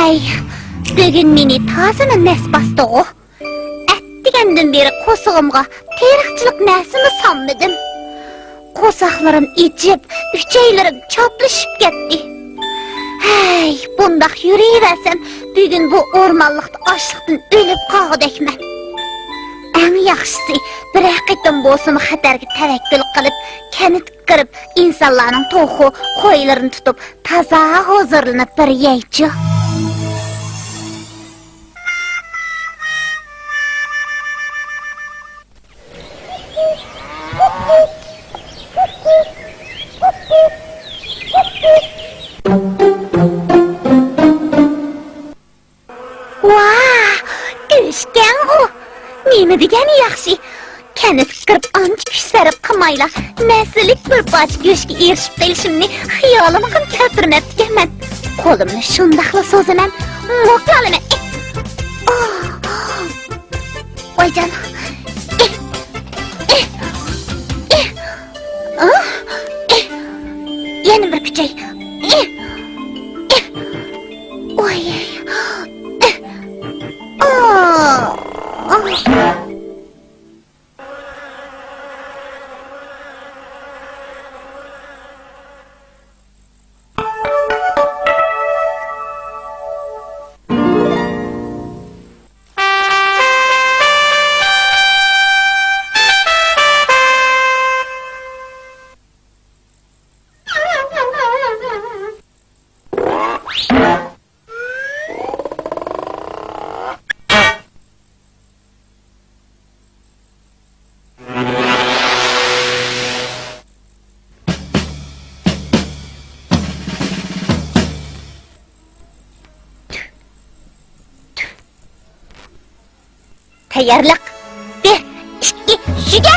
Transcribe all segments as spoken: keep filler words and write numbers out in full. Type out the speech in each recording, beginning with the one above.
ئەي، بۈگۈن مېنى تازىمۇ نەس باستىغۇ. ئەتىگەندىن بېرى قورسىقىمغا تېرىقچىلىق نەرسىمۇ سالمىدىم. قورساقلىرىم ئېچىپ، ئۈچەيلىرىم چاپلىشىپ كەتتى. ھەي، بۇنداق يۈرۈۋەرسەم، بۈگۈن بۇ ئورمانلىقتا ئاچلىقتىن ئۆلۈپ قالغۇدەكمەن. ئەڭ ياخشىسى، بىرەر قېتىم بولسىمۇ خەتەرگە تەۋەككۈل قىلىپ، كەنتكە كىرىپ، ئىنسانلارنىڭ توخۇ، قويلىرىنى تۇتۇپ، تازا ھۇزۇرلىنىپ بىر يەيچۇ. ۋاھ، گۆشكەن ئۇ! نېمە دېگەن ياخشى! كەنتكە كىرىپ ئانچە كۈچ سەرپ قىلمايلا، مەسىلىك بىر پارچە گۆشكە ئېرىشىپ قېلىشىمنى خىيالىمغىمۇ كەلتۈرمەپتىكەنمەن. قولۇمنى شۇنداقلا سوزىمەن، موپلالىمەن. ئاھ! ۋايجان! ئېھ! ئېھ! ئېھ! ئاھ! ئېھ! يەنە بىر كۈچەي! ئېھ! ئېھ! ۋاي! ئېھ! ئاھ! ئاھ! تەييارلىق. بىر، ئىككى، ئۈچىگە!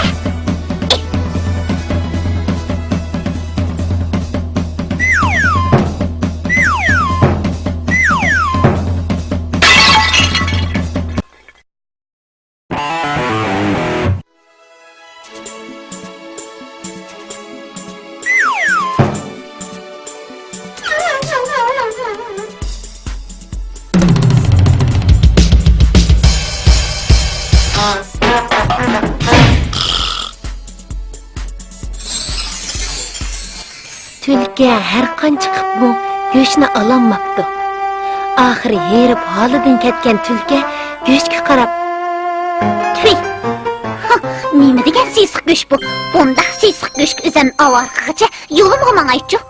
تۈلكە ھەر قانچە قىپمۇ گۆشنى ئالالماپتۇ. ئاخىرى ھېرىپ ھالىدىن كەتكەن تۈلكە گۆشكە قاراپ، تۈي! ھا، نېمە دېگەن سېسىق گۆش بۇ؟ بۇنداق سېسىق گۆشكە ئۆزۈم ئاۋارە قىلغىچە يولۇمغا ماڭايچۇ.